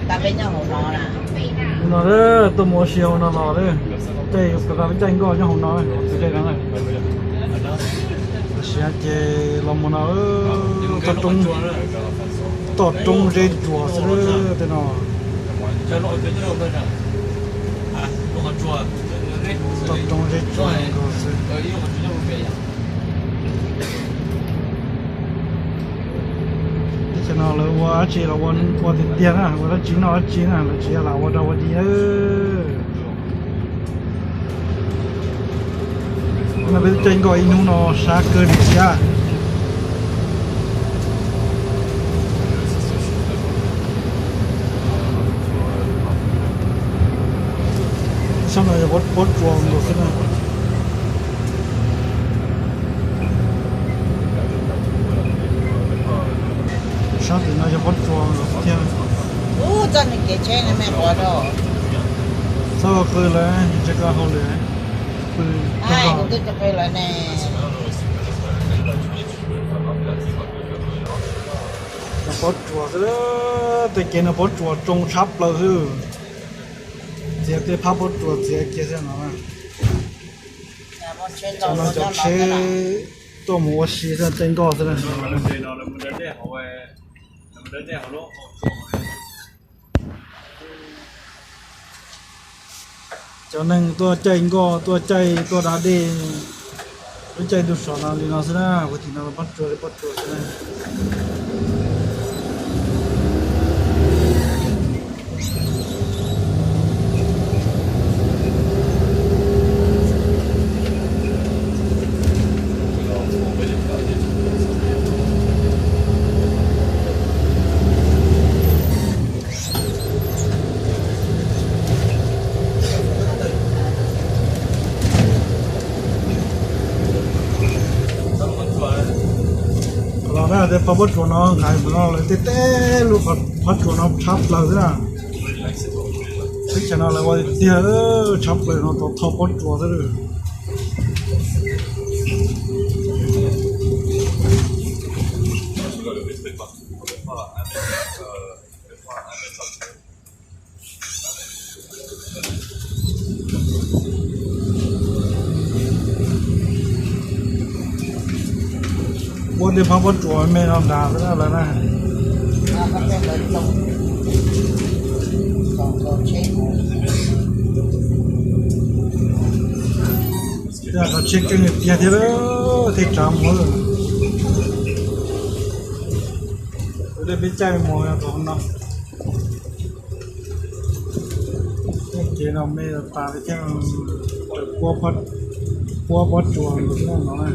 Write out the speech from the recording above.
Tus no tuaj mus ua si hauv no los, caij peb caij nkoj nyob hauv no, tus caij no na. Tam sim no ces los mus no, toj roob zeb tsuas xwb tej no. Toj roob zeb tsuas nkaus xwb. Teb chaws no lawv ua dab tsi los ua tiag tiag na, ua dab tsi noj dab tsi na, lawv tsis yog lam ua rau ua di. No peb caij nkoj ib hnub no sab kawg li thiab. Sab no yog pob tsuas nkaus xwb na. Sab tim no yog pob tsuas nkaus thiab. Txoj kev tsheb me quav rau. Txhob qw lawm, tsis tsheb koj hauj lwm. Pw, kuv twb tsis qw lawm ne. Pob tsuas xwb, tej kev no pob tsuas tsoo tshab plaws xwb. Txiav tej phab pob tsuas txiav kiag xwb no. Cov no cov tsheb tuaj mus ua si xwb, caij nkoj xwb na. Cov neeg tuaj caij nkoj, tuaj caij, tuaj da dej, lub caij ntuj so no li no xwb na, ua tim no pob tsuas li pob tsuas xwb na. Los na, tej phab pob tsuas no nqaim mus no lawv tej tej lub phab tsuas no tshab plaws xwb na. Teb chaws no lawv ua tiag tshab plaws no tau thauj pob tsuas xwb. Ua tej phab pob tsuas me no nrad xwb na lawv na. Tej no tsheb keej tiag thiab, tej tsav mus. Ua tej peb caij mus rau no. Kev no me tas li thiab, puab pob tsuas los xwb no na.